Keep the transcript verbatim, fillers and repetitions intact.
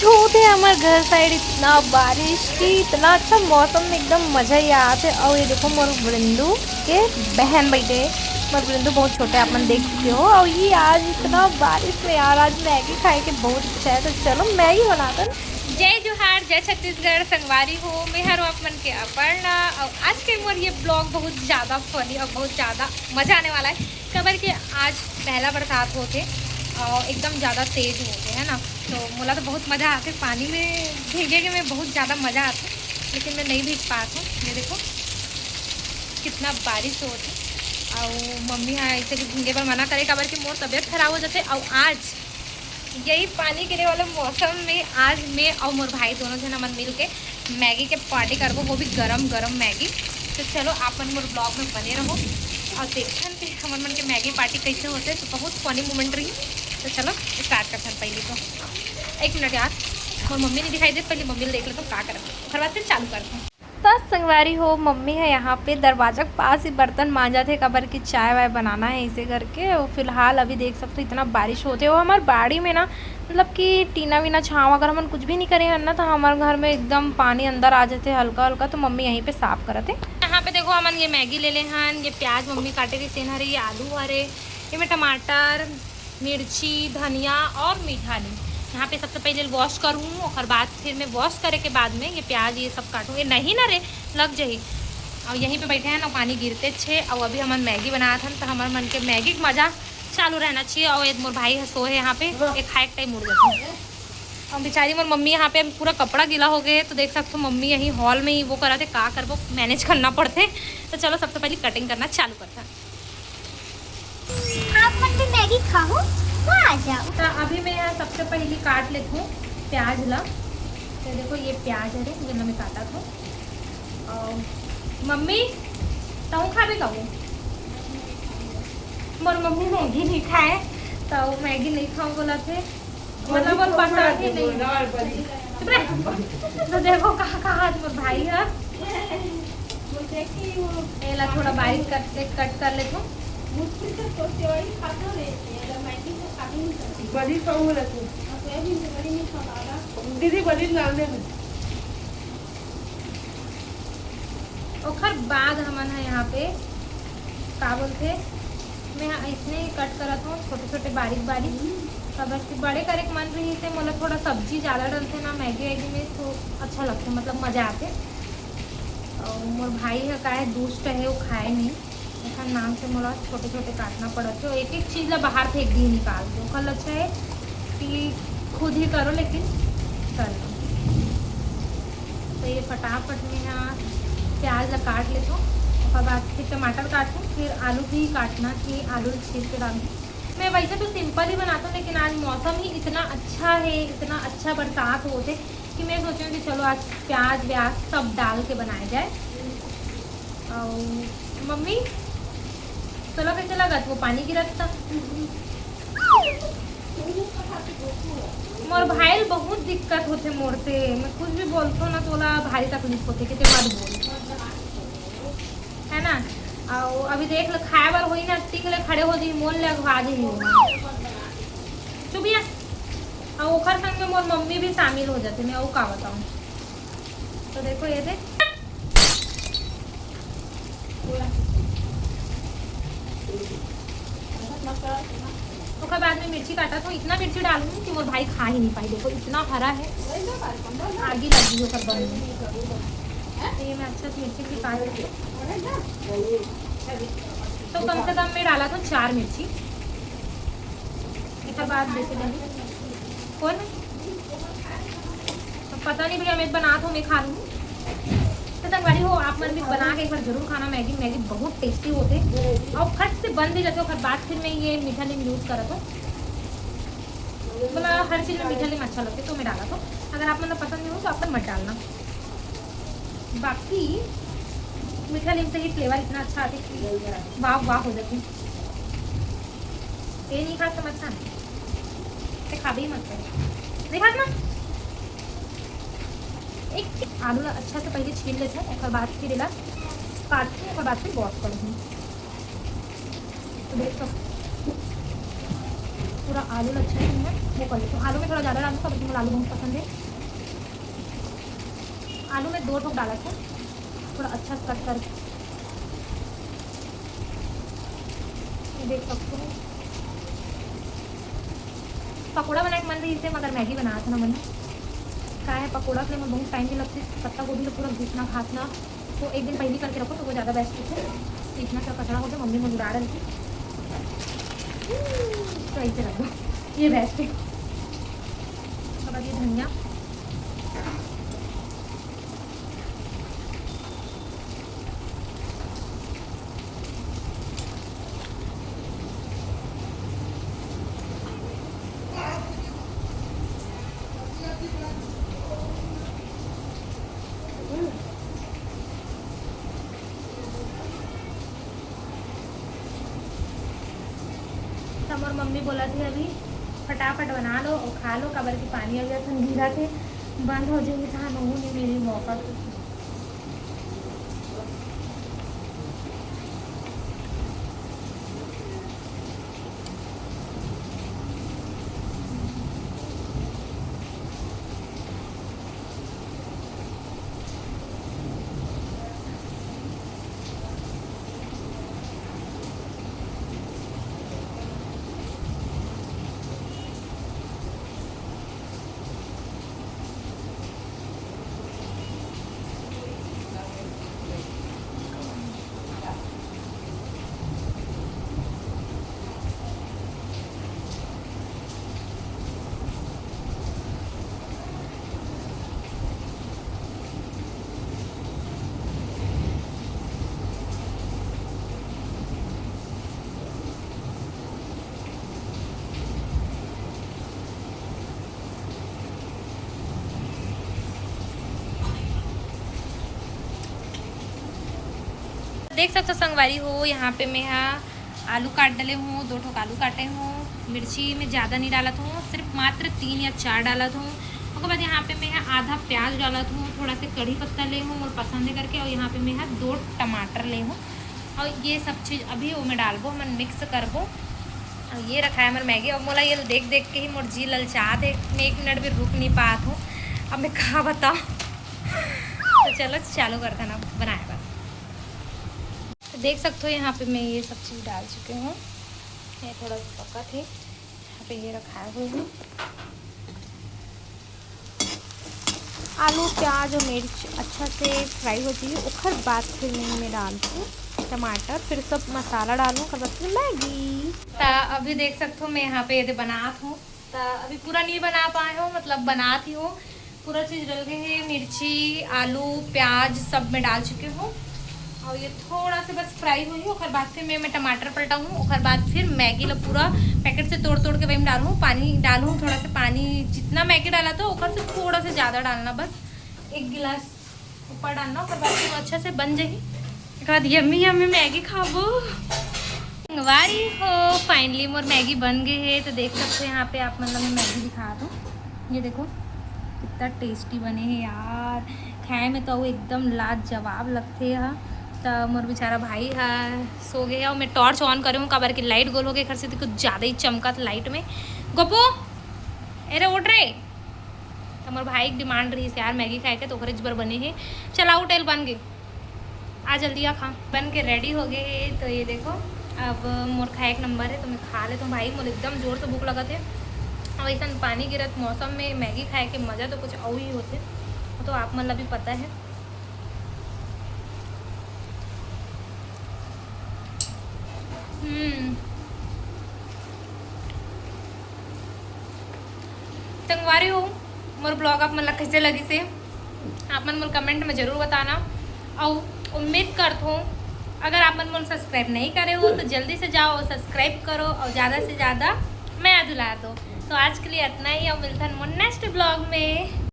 होत हे हमर घर साइड इतना बारिश की, इतना अच्छा मौसम, एकदम मजा ही आत हे। और ये देखो, मोर वृंदु के बहन बैठे हे। मोर वृंदु बहुत छोटे, आप मन देख चुके हो। और ये आज इतना बारिश में यार, आज मैगी खाए के बहुत इच्छा है, तो चलो मैगी बनाते हैं। जय जोहार, जय छत्तीसगढ़, संगवारी हो, मैं हरो आप मन के अपर्णा। और आज के मोर ये ब्लॉग बहुत ज़्यादा फनी और बहुत ज़्यादा मजा आने वाला है, काबर कि आज पहला बरसात होत हे और एकदम ज़्यादा तेज होत हे, है ना। तो मोला तो बहुत मजा आथे पानी में भीगे के, मैं बहुत ज़्यादा मजा आथे, लेकिन मैं नहीं भीग पात हूँ। ये देखो कितना बारिश होत हे। और मम्मी हा ऐसे भी भीगे बर मना करे, काबर कि मोर तबीयत खराब हो जाथे। और आज यही पानी गिरे वाले मौसम में आज मैं और मोर भाई दोनों जन हमन मिल के मैगी के पार्टी करबो, वो भी गरम गरम मैगी। तो चलो आप मन मोर ब्लॉग में बने रहो और देखन कि हमन मन के मैगी पार्टी कैसे होते, तो बहुत फनी मोमेंट रही। तो चलो स्टार्ट करथन। पहले तो एक मिनट यार, मोर मम्मी नहीं दिखाई दे, पहले मम्मी ला देख लेथन का करत हे, ओकर बाद फिर चालू करथन। त संगवारी हो, मम्मी ह यहाँ पे दरवाजा के पास ही बर्तन मांजत हे, काबर कि चाय वाय बनाना है इसे करके। और फिलहाल अभी देख सकते हो इतना बारिश होत हे। वो हमार बाड़ी में ना, मतलब कि टीना वीना छाँव अगर हमन कुछ भी नहीं करे हन ना, तो हमारे घर में एकदम पानी अंदर आ जाते हल्का हल्का। तो मम्मी यहीं पे साफ करत हे। यहाँ पे देखो हमन ये मैगी ले ले हन, ये प्याज मम्मी काटे रही, तेन हरे, ये आलू हरे, ये में टमाटर, मिर्ची, धनिया और मीठा नीम। यहाँ पे सबसे पहले वॉश करूँ, ओकर बाद फिर मैं वॉश करे के बाद में ये प्याज ये सब काटूँ। ये नहीं ना रे, लग जाही। और यहीं पे बैठे हैं ना, पानी गिरते छे। और अभी हमन मैगी बनात हन, तो हमर मन के मैगी के मजा चालू रहना चाहिए। और ये मोर भाई ह सोए हे यहाँ पे, एक खाए के टाइम उड़ जाते हैं। और बेचारी मोर मम्मी यहाँ पे अभी पूरा कपड़ा गीला हो गए, तो देख सकते हो मम्मी यहीं हॉल में ही वो करत हे, का करबो, मैनेज करना पड़थे। तो चलो सबसे पहले कटिंग करना चालू करते हैं। आप मन भी मैगी खाओ, तो आ जाओ। तो अभी मैं यहाँ सबसे पहले काट लेती हूँ प्याज ला। तो देखो ये प्याज है, जेला मैं काटा था। और मम्मी, तहूँ खाबे का वो? मोर मम्मी मैगी नहीं खाए, तो मैगी नहीं खाऊँ बोला थे, मतलब वो पसंद ही नहीं। चुप रह। तो देखो कहाँ कहाँ आज मोर भाई है, एला थोड़ा बारीक कट कट कर लेथों। मुश्किल से सोचे वही खातो रे, एला मैगी तो खाबे नहीं करती। बड़ी खाऊंगा तू। सोयाबीन तो बड़ी नहीं खावा। दीदी बड़ी लाने में। ओकर बाद हमन ह यहाँ पे का बोलथे, मैं ह अइसने कट करत हूँ छोटे छोटे बारीक बारीक, काबर कि बड़े करे के मन रही से मोला थोड़ा सब्जी ज़्यादा डलथे ना मैगी वैगी में, तो अच्छा लगथे, मतलब मज़ा आथे। और मोर भाई ह का है दुष्ट है, वो खाए नहीं, एखर नाम से मोला छोटे छोटे काटना पड़त हे। एक एक चीज़ ला बाहर फेंक दी निकाल के, ओकर अच्छा है कि खुद ही करो, लेकिन कर लो। तो ये फटाफट में यहाँ प्याज ला काट लेथों, ओकर बाद फिर टमाटर काटूँ, फिर आलू भी काटना कि आलू छील के डालूँ। मैं वैसे तो सिंपल ही बनाता हूँ, लेकिन आज मौसम ही इतना अच्छा है, इतना अच्छा बरसात होत हे कि मैं सोची हूँ कि चलो आज प्याज व्याज सब डाल के बनाया जाए। और मम्मी, तोला कैसे लगत वो पानी गिरत था? मोर भाई ल बहुत दिक्कत होथे मोर से, मैं कुछ भी बोलथों ना, तोला भारी तकलीफ होथे कि ते मत बोल, है ना? और अभी देख ले, खाए बर होई ना, टिंग ले खड़े हो जी, मोल ले अगवा जी। चुप या। और ओखर संग में मोर मम्मी भी शामिल हो जाते, मैं वो का बताऊँ। तो देखो ये देख, ओकर बाद में मिर्ची काटा तो इतना मिर्ची डालूँ कि मोर भाई खा ही नहीं पाई। देखो इतना हरा है, आगी लग गई ओकर बन में। तो ये मैं अच्छा से मिर्ची भी काट लूँ। तो कम से कम मैं डाला था चार मिर्ची। एकर बाद देखे जाही कौन है। तो पता नहीं भैया, मैं बनात हूँ, मैं खा लूँ। तो संगवारी हो, आप मन भी बना के एक बार जरूर खाना मैगी। मैगी बहुत टेस्टी होते और फट से बन भी जाते। ओकर बाद फिर मैं ये मीठा नीम यूज करत हूँ, मतलब हर चीज़ में मीठा नीम अच्छा लगता है, तो मैं डाला तो। अगर आप मन ला पसंद नहीं हो तो आप मन मत डालना। बाकी मीठा नीम से ही फ्लेवर इतना अच्छा आते कि वाह वाह हो जाते। ये नहीं खा समझता ना, ते खाबे ही मत कर। नहीं खात ना। एक आलू ला अच्छा से पहले छील लेते हैं, ओकर बाद फिर एला काट के ओकर बाद फिर वॉश कर दूँ। तो देख सकते हो, थोड़ा आलू ला अच्छा से मैं वो कर लेती हूँ। आलू में थोड़ा ज़्यादा डालूँ, काबर कि मोला आलू बहुत पसंद है। आलू में दो ठोक डालत है, थोड़ा अच्छा से कट करके। ये देख सकते हो, पकौड़ा बनाए के मन रहिस हे, मगर मैगी बनात ना मन। का है, पकौड़ा के लिए बहुत टाइम भी लगथे, पत्ता गोभी ला पूरा घिसना घासना, तो एक दिन पहली करके रखो तो वो ज़्यादा बेस्ट होथे। तो इतना सा कचरा हो गया, मम्मी मुझे उड़ा रही थी, तो ऐसे रख दो, ये बेस्ट है। उसके बाद ये धनिया, तो मोर मम्मी बोलत हे, "अभी फटाफट बना लो और खा लो, काबर कि पानी अभी असन गिरत हे, बंद हो जाही, तहां नहू नहीं मिली मौका।" देख सकथो संगवारी हो, यहाँ पे मैं हा आलू काट डले हूँ, दो ठोक आलू काटे हूँ। मिर्ची में ज़्यादा नहीं डालत हूँ, सिर्फ मात्र तीन या चार डालत हूँ। ओकर बाद यहाँ पे मैं हा आधा प्याज डालत हूँ, थोड़ा से कढ़ी पत्ता ले हूँ मोर पसंद है करके, और यहाँ पे मैं हा दो टमाटर ले हूँ। और ये सब चीज़ अभी वो में डालबो, हमन मिक्स करबो। और ये रखा है हमर मैगी। अब मोला ये देख देख के ही मोर जी ललचात हे, मैं एक मिनट भी रुक नहीं पात हूँ। अब मैं का बताऊँ। तो चलो चालू करथन अब बनाए बर। तो देख सकते हो यहाँ पे मैं ये सब चीज़ डाल चुके हूँ। ये थोड़ा सा पकत हे, यहाँ पे ये रखाए हुए हूँ। आलू, प्याज और मिर्च अच्छा से फ्राई हो जाइए, ओकर बाद फिर मैं एमे डालती हूँ टमाटर, फिर सब मसाला डालूँ, ओकर बाद फिर मैगी। त अभी देख सकते हो मैं यहाँ पे ये बनात हूँ, त अभी पूरा नहीं बना पाए हो, मतलब बनात ही हूँ। पूरा चीज़ डल गए हे, मिर्ची, आलू, प्याज सब मैं डाल चुके हूँ। और ये थोड़ा सा बस फ्राई होही, ओकर बाद फिर मैं, मैं टमाटर पलटा हूँ, ओकर बाद फिर मैगी ला पूरा पैकेट से तोड़ तोड़ के वही में डालूँ, पानी डालूँ थोड़ा सा, पानी जितना मैगी डाला था ओकर से थोड़ा सा ज़्यादा डालना, बस एक गिलास ऊपर डालना, ओकर बाद फिर अच्छा से बन जाही। एक बाद यम्मी यम्मी मैगी खाबो। संगवारी हो, फाइनली मोर मैगी बन गए हे। तो देख सकते हो यहाँ पे आप, मतलब मैं मैगी दिखा दूँ, ये देखो कितना टेस्टी बने हे यार। खाए में तो वो एकदम लाजवाब लगथे ह। त मोर बेचारा भाई ह सो गए हे और मैं टॉर्च ऑन करे हूँ, काबर कि लाइट गोल हो गए घर से, तो कुछ ज़्यादा ही चमकत लाइट में। गोपू, अरे उठ रे। त मोर भाई के डिमांड रहिस यार मैगी खाए के, तो ओकरे बर बने हे। चल आउ टेल बन गए, आ जल्दी आ खा। बन के रेडी हो गए हे। तो ये देखो, अब मोर खाए एक नंबर है, तो मैं खा लेता हूँ भाई, मोर एकदम जोर से भूख लगत है। अब ऐसा पानी गिरत मौसम में मैगी खाए के मज़ा तो कुछ और ही होते, तो आप मन ला भी पता है। हम्म। संगवारी हो, मोर ब्लॉग आप मन ला कैसे लगिस हे, आप मन मोला कमेंट में जरूर बताना। और उम्मीद करत हूँ, अगर आप मन मोला सब्सक्राइब नहीं करे हो तो जल्दी से जाओ और सब्सक्राइब करो और ज़्यादा से ज़्यादा मया दुलार दो। तो आज के लिए इतना ही, और मिलथन मोर नेक्स्ट ब्लॉग में।